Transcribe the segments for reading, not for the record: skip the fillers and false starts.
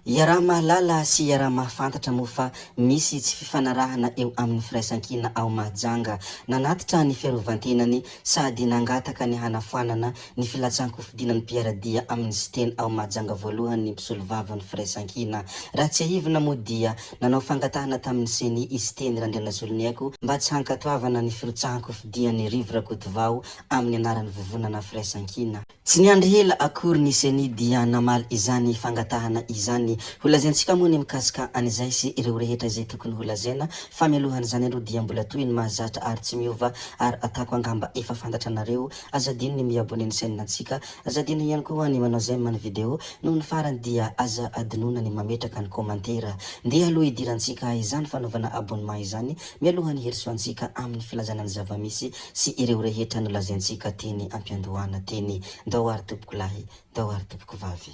Iaraha-mahalala sy iaraha-mahafantatra moa fa misy tsy fifanarahana eo amin'ny firaisankina ao Mahajanga. Nanatitra ny fiarovantenany sady nangataka ny hanafoanana ny filatsahan-kofidina ny mpiara-dia amin'ny Siteny ao Mahajanga voalohany ny mpisolovavan'ny firaisankina. Raha tsiahivina moa dia nanao fangatahana tamin'ny Ceni i Siteny Randrianasoloniaiko mba tsy hankatoavana ny firotsahan-kofidian'i Rivo Rakotovao amin'ny anaran'ny vovonana firaisankina. Tsy niandry ela akory ny Ceni dia namaly izany fangatahana izany. Holazaintsika moa ny mikasika an'izay sy ireo rehetra izay tokony holazaina fa mialohan'izany aloha dia mbola toy ny mahazatra ary tsy miova ary atako angamba efa fantatra anareo, aza adino ny mi-abonner ny chaîne antsika, aza adino ihany koa ny manao j'aime ny vidéo, noho ny farany dia aza adinoina ny mametraka ny commentaire. Ndeha aloha hidirantsika izany fanaovana abonnement izany mialohan'ny hirosoantsika amin'ny filazana ny zava-misy sy ireo rehetra nolazaintsika teny ampiandohana teny. Ndao ary tompoko lahy, ndao ary tompoko vavy.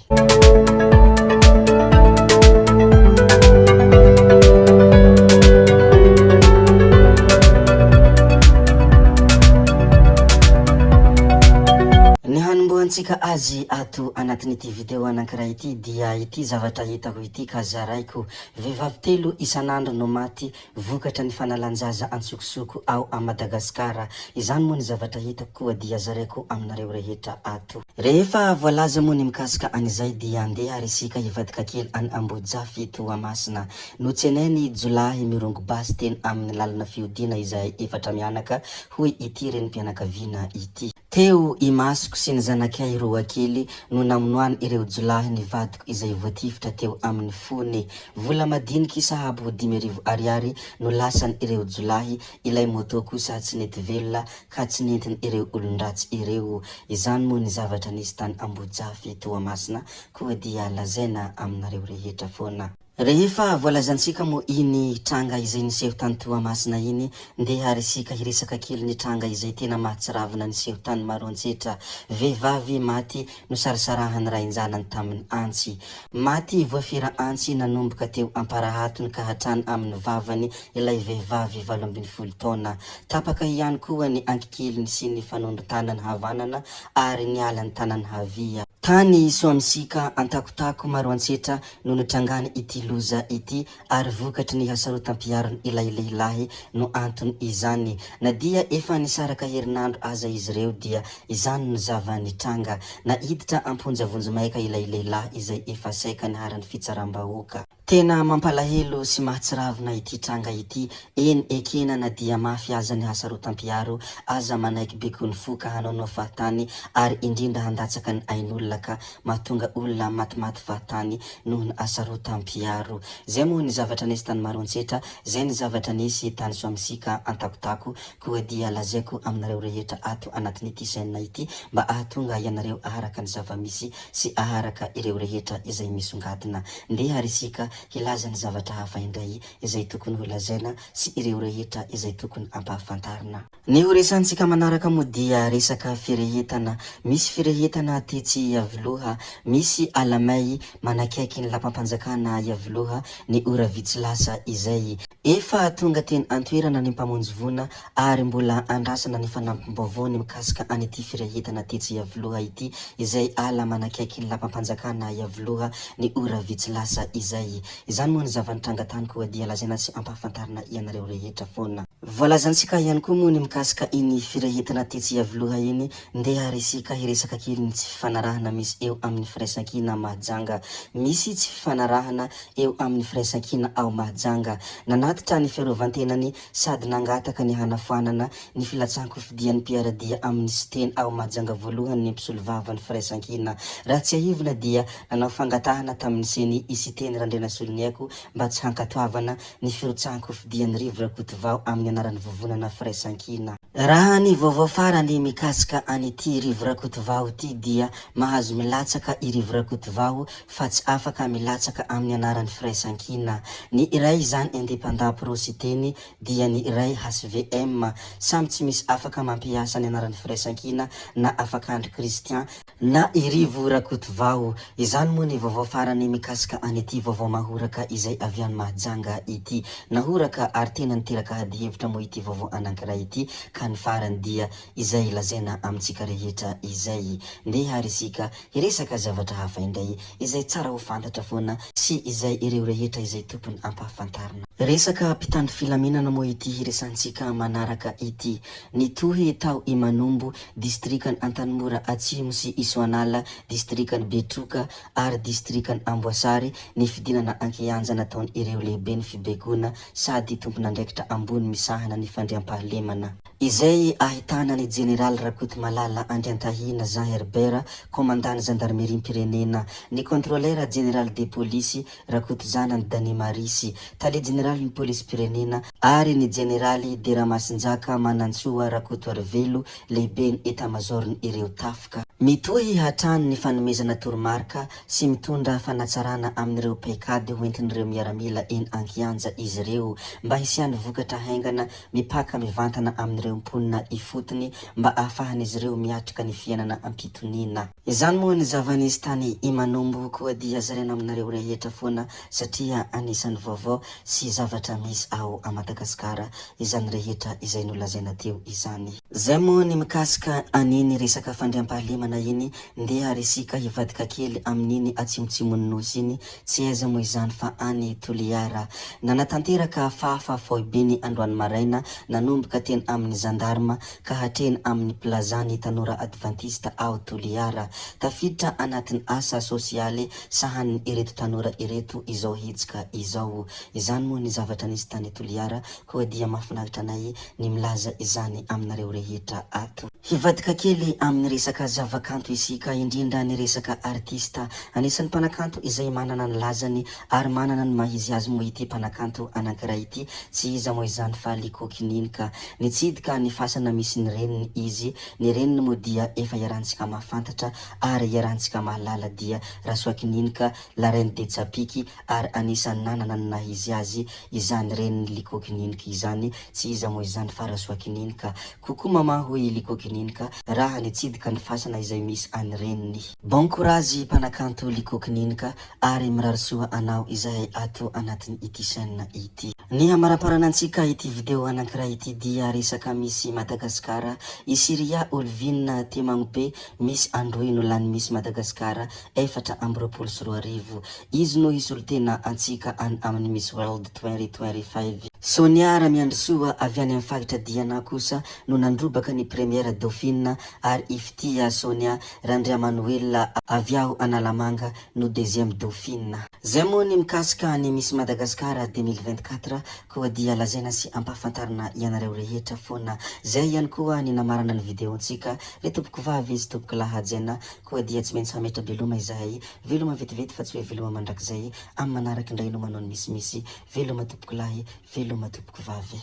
Ny hanombohantsika azy ato anatin'ity video anankiray ity dia ity zavatra hitako ity ka zaraiko. Vehivavy telo isan'andro no maty Vokatra ny fanalan-jaza antsokosoko ao a Madagascar. Izany moa ny zavatra hitako koa dia zaraiko aminareo rehetra ato. Rehefa voalaza moa ny mikasika an'izay dia andeha ary isika hivadika kely any Ambohijafy Toamasina. Notsenainy jolahy mirongo basy teny amin'ny lalana fiodiana izahay efatra mianaka hoy ity renim-pianakaviana ity. Teo imasoko sy ny zanakay roa kely no namonoan ireo jolahy ny vadiko izay voatifitra teo amin'ny fony. Vola madiniky sahabo ho 5000 ariary no lasan ireo jolahy, ilay moto kosa tsy nety velona ka tsy nentin ireo olon-dratsy ireo. Izany moa ny zavatra nisy tany Ambohijafy Toamasina koa dia lazaina aminareo rehetra foana. Rehefa voalazantsika moa iny tranga izay niseho tany Toamasina iny, ndeha ary isika hiresaka kely ny tranga izay tena mahatsiravina niseho tany Maroantsetra. Vehivavy maty nosarisarahan'ny rain-janany tamin'ny antsy. Maty voafira antsy nanomboka teo amparahatony ka hatrany amin'ny vavany ilay vehivavy 18 taona. Tapaka ihany koa ny ankikeliny sy ny fanondron-tanany havanana ary niala ny tanany havia. Tany Soamisiaka Antakotako Maroantsetra no nitrangany ity loza ity ary vokatry ny hasarotam-piaron' ilay lehilahy no anton' izany. Na dia efa nisaraka herinandro aza izy ireo dia izany no zava-nitranga. Naiditra am-ponja vonjimaika ilay lehilahy izay efa saika niharan'ny fitsaram-bahoaka. Tena mampalahelo sy mahatsiravina ity tranga ity, eny ekena na dia mafy aza ny hasarotam-piaro, aza manaiky beko'ny fo ka hanaonao fahatany ary indrindra handatsaka ny ain'olona ka mahatonga olona matimaty fahatany noho ny hasarotam-piaro. Zay moa ny zavatra nisy tany Maroantsetra, zay ny zavatra nisy tany Soamisiaka Antakotako, koa dia lazaiko aminareo rehetra ato anatin'ity chaîne ity mba ahatonga ianareo aharaka ny zava-misy sy aharaka ireo rehetra izay misongadina. Ndeha ary isika hilaza ny zavatra hafa indray izay tokony ho lazaina sy ireo rehetra izay tokony ampahafantarina. Ny ho resahantsika manaraka moa dia resaka firehetana. Misy firehetana tetsy Iavoloha, misy alamay manakaiky ny lapam-panjakana Iavoloha ny ora vitsy lasa izay. Efa tonga teny an-toerana ny mpamonjy voina ary mbola andrasana ny fanampim-baovao ny mikasika an'ity firehetana tetsy Iavoloha ity izay ala manakaiky ny lapam-panjakana Iavoloha ny ora vitsy lasa izay. Izany moa ny zava-nitranga tany koa dia lazaina sy ampahafantarina ianareo rehetra foana. Voalazantsika ihany koa moa ny mikasika iny firehetana tetsy Iavoloha iny, ndeha ary isika hiresaka kely ny tsy fifanarahana misy eo amin'ny firaisankina Mahajanga. Misy tsy fifanarahana eo amin'ny firaisankina ao Mahajanga. Nanatitra ny fiarovantenany sady nangataka ny hanafoanana ny filatsahan-kofidian'ny mpiara-dia amin'ny Siteny ao Mahajanga voalohany ny mpisolovavan'ny firaisankina. Raha tsiahivina dia nanao fangatahana tamin'ny Ceni i Siteny Randrianasoloniaiko mba tsy hankatoavana ny firotsahan-kofidian'i Rivo Rakotovao amin'ny anaran'ny vovonana Firaisankina. Raha ny vaovao farany mikasika an'ity Rivo Rakotovao ity dia mahazo milatsaka i Rivo Rakotovao fa tsy afaka milatsaka amin'ny anaran'ny Firaisankina. Ny iray izany Indépendant Pro Siteny dia ny iray hvm. Samy tsy misy afaka mampiasa ny anaran'ny Firaisankina na Afakandry Christian na i Rivo Rakotovao. Izany moa ny vaovao farany mikasika an'ity vaovao mahoraka izay avy any Mahajanga ity. Nahoraka ary tena niteraka adihevitra. hevitra moa ity vaovao anankiray ity ka ny farany dia izay lazaina amintsika rehetra izay. Ndeha ary isika hiresaka zavatra hafa indray izay tsara ho fantatra foana sy izay ireo rehetra izay tompony ampahafantarina. Resaka mpitandro filaminana moa ity hiresantsika manaraka ity. Nitohy tao Imanombo, distrikan' Antanimora Atsimo sy Isoanala, distrikan' Betroka ary distrikan' Amboasary ny fidinana ankianja nataon' ireo lehiben'ny fibaikoana sady tompon'andraikitra ambony misahana ny fandriampahalemana. Izay ahitana ny Jeneraly Rakotomalala Andriantahina Jean Herbert, Komandan'ny Zandarimeriam-pirenena, ny Contrôleur Jeneraly de Polisy, Rakotozanany Dany Marisy, Tale Jeneralin'ny Polisim-pirenena, ary ny Jeneraly Deramasinjaka Manantsoa Rakotoarivelo, Lehiben'ny Etamazaoron'ireo Tafika. Mitohy hatrany ny fanomezana toromarika sy mitondra fanatsarana amin'ireo paikady hoentin'ireo miaramila eny an-kianja izy ireo mba hisian'ny vokatra haingana mipaka mivantana amin'ireo mponina ifotony mba ahafahan'izy ireo miatrika ny fiainana am-pitoniana. Izany moa ny zava-nisy tany Imanombo koa dia zaraina aminareo rehetra foana satria anisan'ny vaovao sy zavatra misy ao a Madagasikara izany rehetra izay nolazaina teo izany. Zay moa ny mikasika an'iny resaka fandriampahalemana iny, ndeha ary isika hivadika kely amin'iny atsimotsimon'ny nosy iny, tsy aiza moa izany fa any Toliara. Nanatanteraka fafa foibeny androany maraina nanomboka teny amin'ny zandarma ka hatreny amin'ny Plaza ny tanora advantista ao Toliara. Tafiditra anatin'ny asa sosialy sahanin' ireto tanora ireto izao hetsika izao. Izany moa ny zavatra nisy tany Toliara koa dia mahafinaritra anay ny milaza izany aminareo rehetra ato. Hivadika kely amin'ny resaka zavakanto isika, indrindra ny resaka artista. Anisan'ny mpanakanto izay manana ny lazany ary manana ny maha izy azy moa ity mpanakanto anankiray ity, tsy iza moa izany fa Liko Kininika. Nitsidika ny fasana misy ny reniny izy, ny reniny moa dia efa iarahantsika mahafantatra ary iarahantsika mahalala dia Rasoakininika, la reine de Tsapiky, ary anisan'ny nanana ny naha izy azy izany renin'i Likokininka izany, tsy iza moa izany fa Rasoakininka. Coucou maman hoy i Likokininka raha nitsidika ny fasana izay misy an'i reniny. Bon courage mpanakanto Likokininka ary mirary soa anao izahay ato anatin ity chaîne ity. Ny hamaraparana antsika ity video anankiray ity dia resaka misy Madagascar, i Syria Olvin Temagnobe misy Androy no lany Miss Madagascar 2024. Izy no hisolo tena antsika any amin'ny Miss World 2025. Sonia Ramiandrisoa avy any amin'ny faritra Diana kosa no nandrobaka ny Première Dauphine ary i Fitia Sonia Randriamanoelina avy ao Analamanga no Deuxième Dauphine. Zay moa ny mikasika ny Miss Madagascar 2024 koa dia lazaina sy ampahafantarina ianareo rehetra foana. Zay ihany koa ny namarana ny video-ntsika ry tompokovavy sy tompokolahy hajaina koa dia tsy maintsy hametra-beloma izahay. Veloma vetivety fa tsy hoe veloma mandrakizay, amin'ny manaraka indray no manao ny misimisy, veloma tompokolahy, veloma tompokovavy.